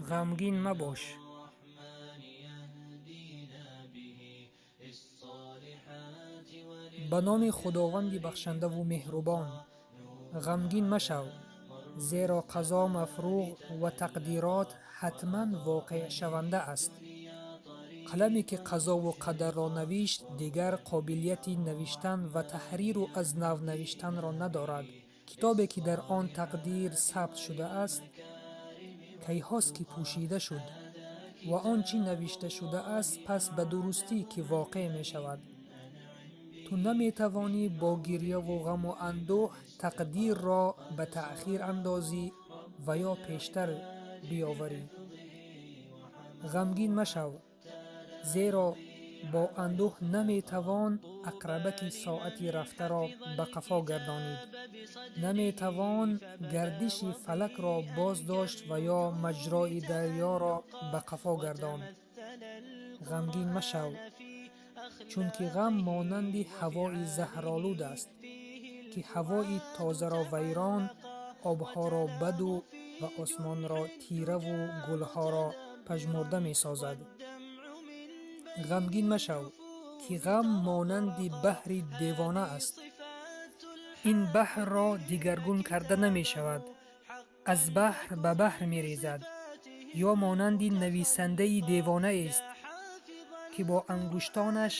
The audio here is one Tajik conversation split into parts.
Ғамгин мабош. Ба номи Худованди бахшандаву меҳрубон. Ғамгин машав, зеро қазо мафрӯғ ва тақдирот ҳатман воқеъшаванда аст. Қаламе, ки қазову қадарро навишт, дигар қобилияти навиштан ва таҳриру аз нав навиштанро надорад. Китобе, ки дар он тақдир сабт шудааст, кайҳост, ки пӯшида шуд, ва он чӣ навишта шудааст, пас ба дурустӣ, ки воқеъ мешавад. Ту наметавонӣ бо гирьяву ғаму андӯҳ тақдирро ба таъхир андозӣ ва ё пештар биёварӣ. Ғамгин машав, зеро бо андӯҳ наметавон ақрабаки соати рафтаро ба қафо гардонид, наметавон гардиши фалакро боз дошт ва ё маҷрои дарёро ба қафо гардонд. Ғамгин машав, чунки ғам монанди ҳавои заҳролуд аст, ки ҳавои тозаро вайрон, обҳоро баду ва осмонро тираву гулҳоро пажмурда месозад. Ғамгин машав, ки ғам монанди баҳри девона аст. Ин баҳрро дигаргун карда намешавад, аз баҳр ба баҳр мерезад, ё монанди нависандаи девонаест, ки бо ангуштонаш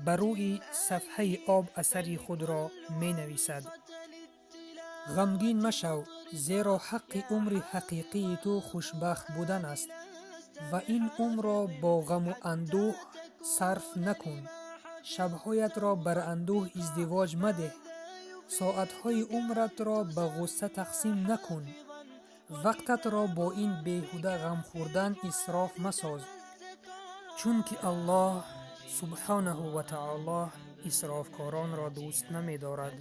ба рӯи сафҳаи об асари худро менависад. Ғамгин машав, зеро ҳаққи умри ҳақиқии ту хушбахт будан аст ва ин умрро бо ғаму андӯҳ сарф накун. Шабҳоятро бар андӯҳ издивоҷ мадеҳ, соатҳои умратро ба ғусса тақсим накун, вақтатро бо ин беҳуда ғам хӯрдан исроф масоз, чунки Аллоҳ субҳонаҳу ва таоло исрофкоронро дӯст намедорад.